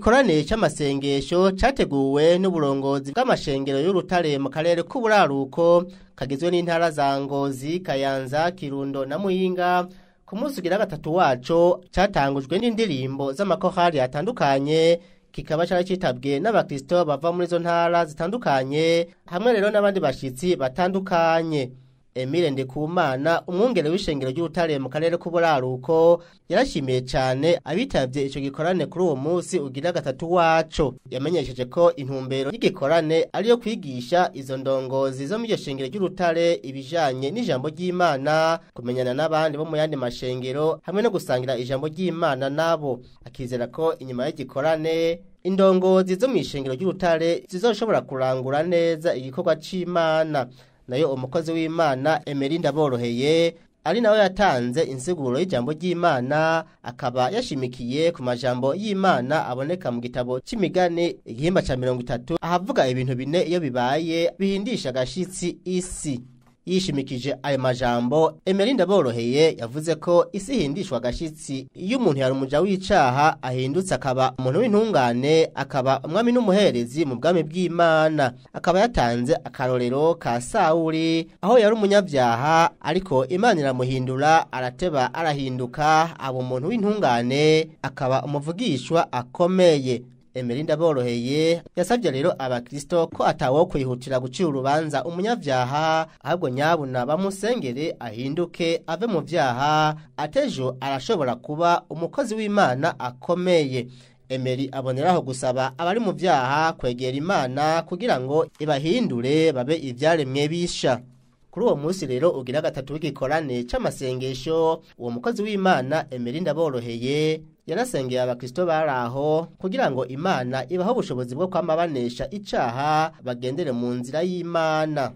Igikorane c'amasengesho categuwe n'uburongozi bw'amashengero y'Urutare mu karere k'uburaruko kagizwe n'intara za Ngozi, Kayanza, Kirundo na Muyinga. Ku munsi ugira gatatu waco catangujwe n'indirimbo z'amakorali atandukanye, kikaba cari citabwe n'abakristo bava muri izo ntara zitandukanye hamwe rero n'abandi bashitsi batandukanye. Emile Ndikumana, umwungere w'ishengero ry'Urutare mu karere k'uburaruko, yarashimiye cane abitavye ico gikorane kuri uwo munsi ugira gatatu waco. Yamenyesheje ko intumbero y'igikorane ariyo kwigisha izo ndongozi zo muri iryo shengero ry'Urutare ibijanye n'ijambo ry'Imana, kumenyana n'abandi bo mu yandi mashengero hamwe no gusangira ijambo ry'Imana nabo. Akizera ko inyuma y'igikorane indongozi zo mw'ishengero ry'Urutare zizoshobora kurangura neza igikorwa c'Imana. Nayo umukozi w'Imana Emery Ndaboroheye, ari nawe yatanze insiguro y'ijambo ry'Imana, akaba yashimikiye ku majambo y'Imana aboneka mu gitabo c'Imigani igihimba ca 30, ahavuga ibintu bine iyo bibaye bihindisha agashitsi isi. Yishimikije ayo majambo, Emery Ndaboroheye yavuze ko isi ihindishwa agashitsi iyo umuntu yari umuja w'icaha ahindutse akaba umuntu w'intungane, akaba umwami n'umuherezi mu bwami bw'Imana. Akaba yatanze akarorero ka Sawuli, aho yari umunyabyaha ariko Imana iramuhindura, arateba arahinduka aba umuntu w'intungane, akaba umuvugishwa akomeye. Emery Ndaboroheye yasabye rero abakristo ko atawo kwihutira gucira urubanza umunyabyaha, ahubwo nyabuna bamusengere ahinduke ave mu vyaha, atejo arashobora kuba umukozi w'Imana akomeye. Emery aboneraho gusaba abari mu vyaha kwegera Imana kugira ngo ibahindure babe ivyaremwe bisha. Kuri uwo munsi rero ugira gatatu w'igikorane c'amasengesho, uwo mukozi w'Imana Emery Ndaboroheye yarasengeye abakristo baraho kugira ngo Imana ibahe ubushobozi bwo kwama banesha icaha, bagendere mu nzira y'Imana.